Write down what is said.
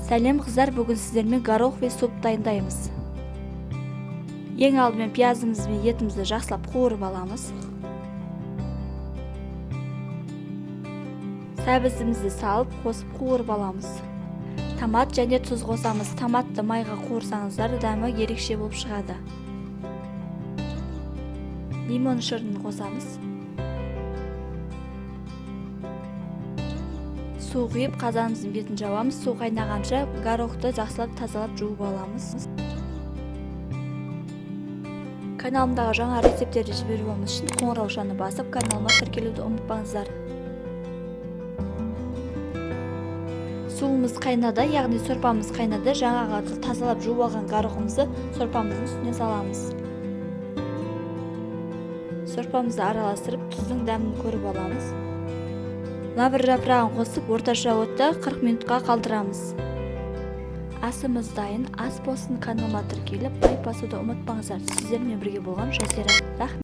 Сәлем, қыздар! Бүгін сіздермен гороховый суп дайындаймыз. Ең алдымен пиязымыз бен етімізді жақсылап қуырып аламыз. Сәбізімізді салып, қосып қуырып аламыз. Томат және тұз қосамыз. Томатты майға қуырсаңыздар, дәмі ерекше болып шығады. Лимон шырынын қосамыз. Су құйып, қазанымыздың бетін жабамыз. Су қайнағанша горохты жақсылап тазалап жуып аламыз. Каналымдағы жаңа рецепттерді жіберіп алмас үшін қоңыраушаны басып, каналыма тіркелуді ұмытпаңыздар. Суымыз қайнады, яғни сорпамыз қайнады. Жаңағы тазалап жуып алған горохымызды сорпамыздың үстіне саламыз. Сорпамызды араластырып, тұздың дәмін көріп аламыз. Лавр жапырағын қосып, орташа отта 40 минутқа қалдырамыз. Асымыз дайын. Ас болсын! Каналыма тіркеліп, лайк басуды ұмытпаңыздар. Сіздермен бірге болған Жазира. Рахмет.